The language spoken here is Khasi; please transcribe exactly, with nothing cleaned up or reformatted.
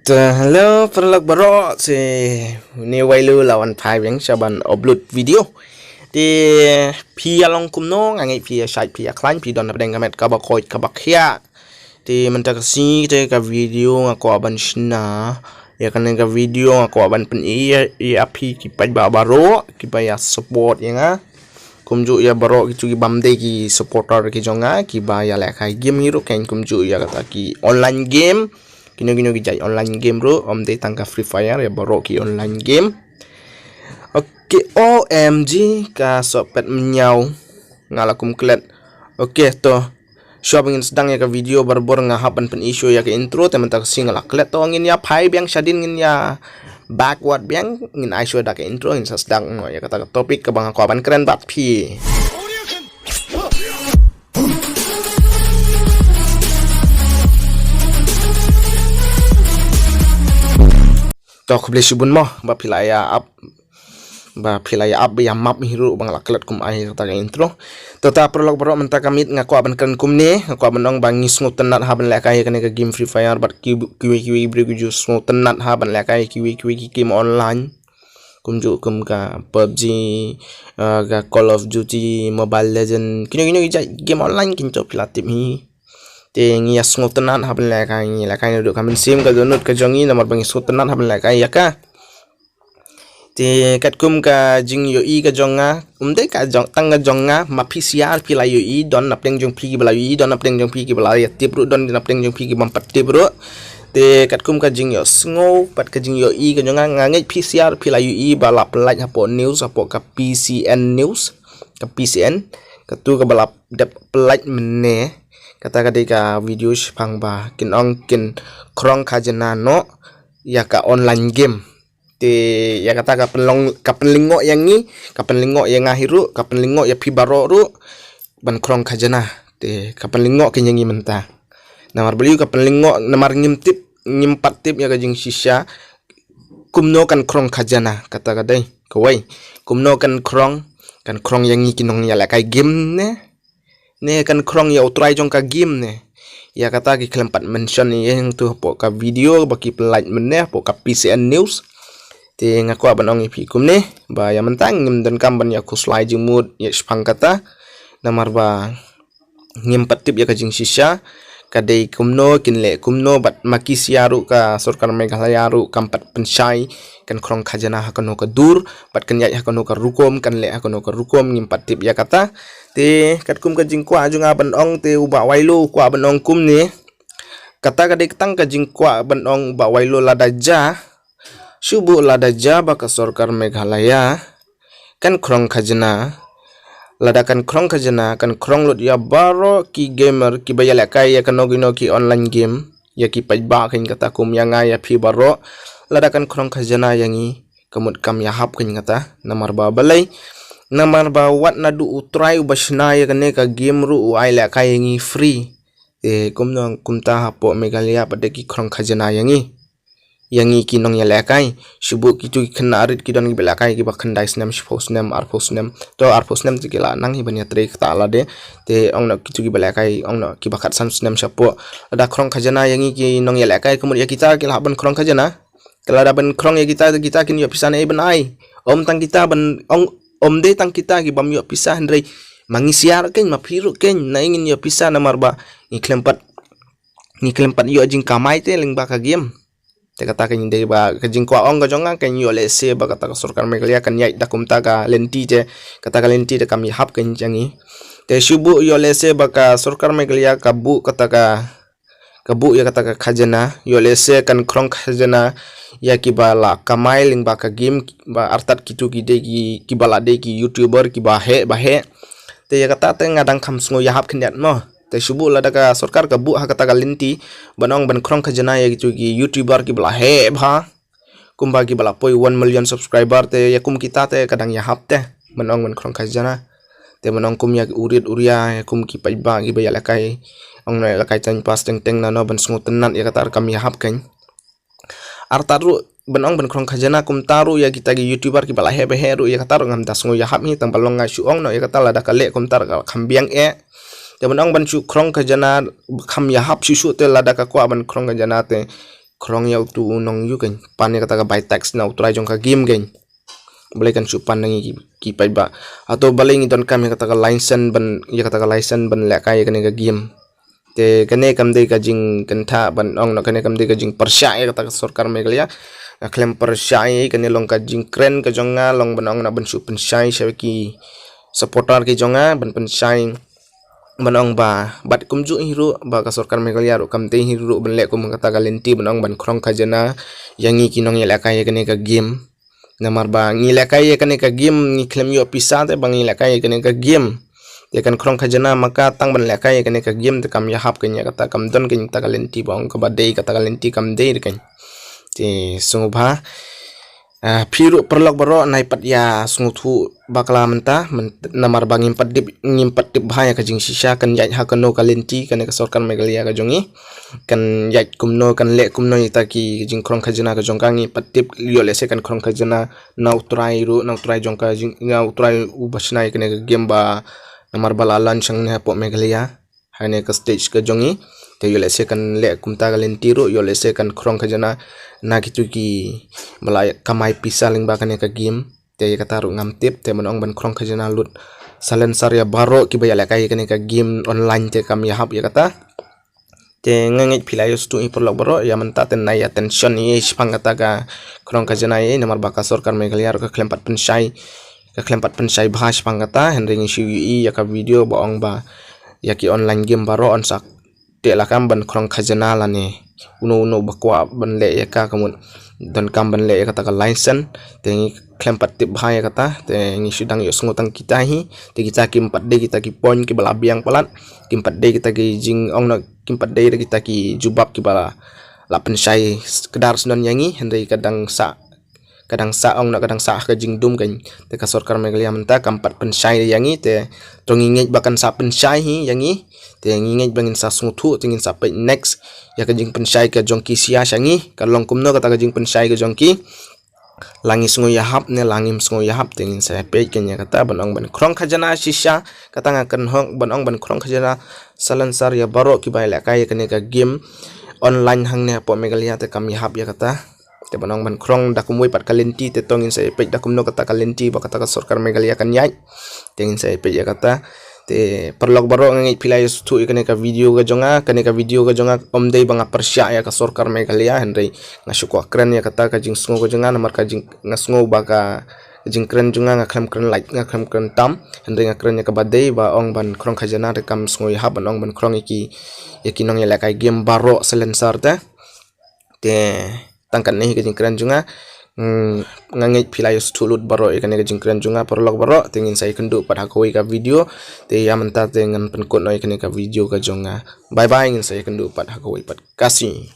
Te hello paralok baroh, te uni Wailu la wan phai biang sha ban upload video. Te phi ïa long kumno, nga ngeit phi ïa shait phi ïa khlaiñ, phi don hapdeng ka met kaba koit kaba khiah. Te mynta ka sngi te ka video nga kwah ban shna ïa kane ka video, nga kwah ban pyni ïa phi ki paidbah baroh kiba ïa support ïa nga. Kumjuh ïa baroh kitu ki bym dei ki supporter ki jong nga kiba ïa lehkai game hi ruh, kumjuh ïa kata ki online game. Kino kino ki jait online game ruh, ym dei tang ka Free Fire, ïa baroh ki online game. Okay, O M G, ka sohpet mynñiaw nga la kum klet. Okay, to shuwa ba ngin sdang ïa ka video barabor nga hap ban pyni shuwa ïa ka intro, te mynta ka sngi nga la klet, to ngin ïa phai biang shadien, ngin ïa backward biang, ngin ai shuwa da ka intro, ngin sa sdang noh ïa kata ka topic kaba nga kwah ban kren bad phi. To khublei shibun mo ba phi la ïa ap, ba phi la ïa ap ba ïa map hi ruh ba nga la klet kum ai kata ka intro. To ta paralok baroh, mynta ka miet nga kwah ban kren kumne, nga kwah ban ong ba ngi sngewtynnat ha ban lehkai ïa kane ka game Free Fire bad ki, kiwei kiwei ki briew ki ju sngewtynnat ha ban lehkai ïa kiwei kiwei ki game online. Kumjuh kum ka PUBG, eh, ka Call of Duty, Mobile Legend, kino kino ki jait game online, kyntoh phi la tip hi. Te ngi ïa sngewtynnat ha ban lehkai, ngi lehkai naduh ka mynsiem ka dohnud ka jong ngi namar ba ngi sngewtynnat ha ban lehkai ïa ka. Te katkum ka jingïohi ka jong nga, ym dei ka jong, tang ka jong nga, ma phi sha phi la ïohi, don napdeng jong phi kiba la ïohi, don napdeng jong phi kiba la ïa tip ruh, don napdeng jong phi ki bym pat tip ruh. Te katkum ka jingïohsngew bad ka jingïohi ka jong nga, nga ngeit phi sha phi la ïohi ba la pynlait hapoh news, hapoh ka P C N news, ka P C N, katu kaba la dep pynlait mynne, kata ka dei ka video shaphang ba kin ong kin khrong khajna noh ïa ka online game. Te ïa kata ka pynlong, ka pynlyngngoh ïa ngi, ka pynlyngngoh ïa nga hi ruh, ka pynlyngngoh ïa phi baroh ruh ban khrong khajna. Te ka pynlyngngoh keiñ ïa ngi mynta. Namar balei ka pynlyngngoh, namar ngim tip, ngim pat tip ïa ka jingshisha kumno kan khrong khajna, kata ka dei kawei. Kumno kan khrong, kan khrong ïa ngi ki nongïalehkai game ne, ne kan khrong ïa u trai jong ka game ne. Ïa kata ki khlem pat mention ïa ngi tu hapoh ka video ba ki pynlait mynne hapoh ka P C N news. Te nga kwah ban ong ïa phi kumne ba ïa mynta ngim donkam ban ïa khuslai jingmut ïa shaphang kata, namar ba ngim pat tip ïa ka jingshisha ka dei kumno, kin leh kumno, bad ma ki sha ruh, ka sorkar Meghalaya ruh kam pat pynshai kan khrong khajna ha kano ka dur bad kan ïaid ha kano ka rukom, kan leh ha kano ka rukom, ngim pat tip ïa kata. Te katkum ka jingkwah jong nga ban ong, te u Bah Wailo u kwah ban ong kumne. Kata ka dei tang ka jingkwah ban ong u Bah Wailo, lada jia, shu buh lada jia ba ka sorkar Meghalaya kan khrong khajna. Lada kan khrong khajna, kan khrong lut ïa baroh ki gamer kiba ïalehkai ïa kano kano ki online game, ïa ki paidbah keiñ kata kum ïa nga ïa phi baroh. Lada kan khrong khajna ïa ngi, ka mut kam ïahap keiñ kata, namar ba balei? Namar ba wat naduh u trai uba shna ïa kane ka game ruh u ai lehkai ïa ngi free. Eh, kumno kumta hapoh Meghalaya pat de ki khrong khajna ïa ngi, ïa ngi ki nongïalehkai. Shu buh kitu ki khynnah rit ki don kiba lehkai kiba khyndai snem, shiphew snem, arphew snem. To arphew snem te ki la nang hi ban ïatrei kata lade. Te ong noh kitu kiba lehkai, ong noh kiba khatsan snem shapoh. Lada khrong khajna ïa ngi ki nongïalehkai, ka mut ïa kita ki lah ban khrong khajna. Ka lada ban khrong ïa kita, kita kin ïoh pisa ne ei ban ai? Ym tang kita ban ong, ym dei tang kita ki bym ïoh pisa, hynrei ma ngi sha ruh keiñ, ma phi ruh keiñ, naei ngin ïoh pisa namar ba ngi khlem pat, ngi khlem pat ïoh jingkamai te lyngba ka game. Te kata keiñ dei ba ka jingkwah ong ka jong nga, keiñ ïoh lehse ba kata ka sorkar Meghalaya kan ïaid da kumta ka lynti te, kata ka lynti te kam ïahap keiñ ïa ngi. Te shu buh ïoh lehse ba ka sorkar Meghalaya ka buh kata ka ka buh ïa kata ka khajna, ïoh lehse kan khrong khajna ïa kiba la kamai lyngba ka game, ba artat kitu ki dei ki, kiba la dei ki YouTuber kiba heh ba heh. Te ïa kata te nga dang kham sngew ïahap khyndiat mo. Te shu buh lada ka sorkar ka buh ha kata ka lynti ban ong ban khrong khajna ïa kitu ki YouTuber kiba la heh bha, kumba kiba la poi one million subscriber, te ïa kum kita te ka dang ïahap te ban ong ban khrong khajna. Te ban ong kum ïa u rit u ria, ïa kum ki paidbah kiba ïalehkai, ong noh ïalehkai time pass teng teng nano ban sngewtynnat, ïa kata ruh kam ïahap keiñ. Artat ruh ban ong ban khrong khajna kumta ruh ïa kita ki YouTuber kiba la heh ba heh ruh, ïa kata ruh ngam da sngew ïahap hi, tang ba long nga shu ong noh ïa kata, lada ka leh kumta ruh ka kham biang eh. Te ban ong ban shu khrong khajna kham ïahap shuh shuh, te lada ka kwah ban khrong khajna te khrong ïa utu u nong ïuh kan pan ïa kata ka buy tax na u trai jong ka game kan. Balei kan shu pan na ngi ki, ki paidbah? Hato balei ngi donkam ïa kata ka license ban, ïa kata ka license ban lehkai ïa kane ka game? Te kane kam dei ka jingkyntha ban ong, na kane kam dei ka jingpyrshah ïa kata ka sorkar Meghalaya. Nga khlem pyrshah ïa kane, long ka jingkren ka jong nga, long ban ong na ban shu pynshai sha ki supporter ki jong nga, ban pynshai ban ong ba bad kumjuh hi ruh ba ka sorkar Meghalaya ruh kam dei hi ruh ban leh kum kata ka lynti ban ong ban khrong khajana ïa ngi ki nongïalehkai ïa kane ka game. Namar ba ngi lehkai ïa kane ka game ngi khlem ïoh pisa te ba ngi lehkai ïa kane ka game. Te kan khrong khajana, ma ka tang ban lehkai ïa kane ka game te kam ïahap kan ïa kata, kam don kan ïa kata ka lynti ba ong kaba dei, kata ka lynti kam dei kan. Te sngewbha, ah, phi ruh paralok baroh nai pat ïa sngewthuh bakla mynta, myn-, namar ba ngim pat tip, ngim pat tip bha ïa ka jingshisha kan ïaid ha kano ka lynti kane ka sorkar Meghalaya ka jong ngi. Kan ïaid kumno, kan leh kumno ïa kita ki jingkhrong khajana ka jong ka, ngi pat tip. Ïoh lehse kan khrong khajana na u trai ruh, na u trai jong ka jing, na u trai uba shna ïa kane ka game ba namar ba la launch hangne hapoh Meghalaya, hangne ka state ka jong ngi. Te ïoh lehse kan leh kumta ka lynti ruh, ïoh lehse kan khrong khajana na kitu kiba la kamai pisa lyngba kane ka game. Te ïa kata ruh ngam tip, te ban ong ban khrong khajana lut salonsar ïa baroh kiba ïalehkai ïa kane ka game online te kam ïahap ïa kata. Te nga ngeit phi la ïohsngew hi paralok baroh, ïa mynta te nai attention ïa shaphang kata ka khrong khajana ïa, namar ba ka sorkar Meghalaya ruh ka khlem pat pynshai, ka khlem pat pynshai bha shaphang kata. Hynrei ngi shu ïohi ïa ka video ba ong ba ïa ki online game baroh yn sa teh lakam ban khrong khajana lane uno uno ba kwah ban leh ïa ka, ka mut donkam ban leh ïa kata ka license. Te ngi khlem pat tip bha ïa kata, te ngi shu dang ïohsngew tang kita hi. Te kita kim pat dei kita ki point kiba la biang palat, kim pat dei kita ki jingong, na kim pat dei kita ki jubab kiba la, la pynshai kdar snon ïa ngi, hynrei ka dang sah, ka dang sah ong, na ka dang sah ha ka jingdum kan. Te ka sorkar Meghalaya mynta kam pat pynshai ïa ngi, te to ngi ngeit ba kan sa pynshai hi ïa ngi. Te ngi ngeit ba ngin sa sngewthuh, te ngin sa peit next ïa ka jingpynshai ka jong ki sha sha ngi, ka long kumno kata ka jingpynshai ka jong ki. La ngi sngew ïahap ne la ngim sngew ïahap, te ngin sa peit kan ïa kata. Ban ong ban khrong khajana shisha, kata nga kynhok, ban ong ban khrong khajana salonsar ïa baroh kiba ïalehkai ïa kane ka game online hangne hapoh Meghalaya te kam ïahap ïa kata. Te ban ong ban khrong da kumwei pat ka lynti, te to ngin sa peit da kumno kata ka lynti ba kata ka sorkar Meghalaya kan ïaid. Te ngin sa peit ïa kata. Te paralok baroh, nga ngeit phi la ïohsngew ïa kane ka video ka jong nga, kane ka video ka jong nga ym dei ba nga pyrshah ïa ka sorkar Meghalaya, hynrei nga shu kwah kren ïa kata ka jingsngew ka jong nga, namar ka jing, nga sngew ba ka jingkren jong nga nga khlem kren lait, nga khlem kren tam, hynrei nga kren ïa kaba dei ba ong ban khrong khajana te kam sngew ïahap ban ong ban khrong ïa ki, ïa ki nongïalehkai game baroh salonsar te. Te tang katne hi ka jingkren jong nga. Hmm, nga ngeit phi la ïohsngew lut baroh ïa kane ka jingkren jong nga paralok baroh, te ngin sa ïakynduh pat ha kawei ka video. Te ïa mynta te ngan pynkut noh ïa kane ka video ka jong nga. Bye bye, ngin sa ïakynduh pat ha kawei pat. Khasi.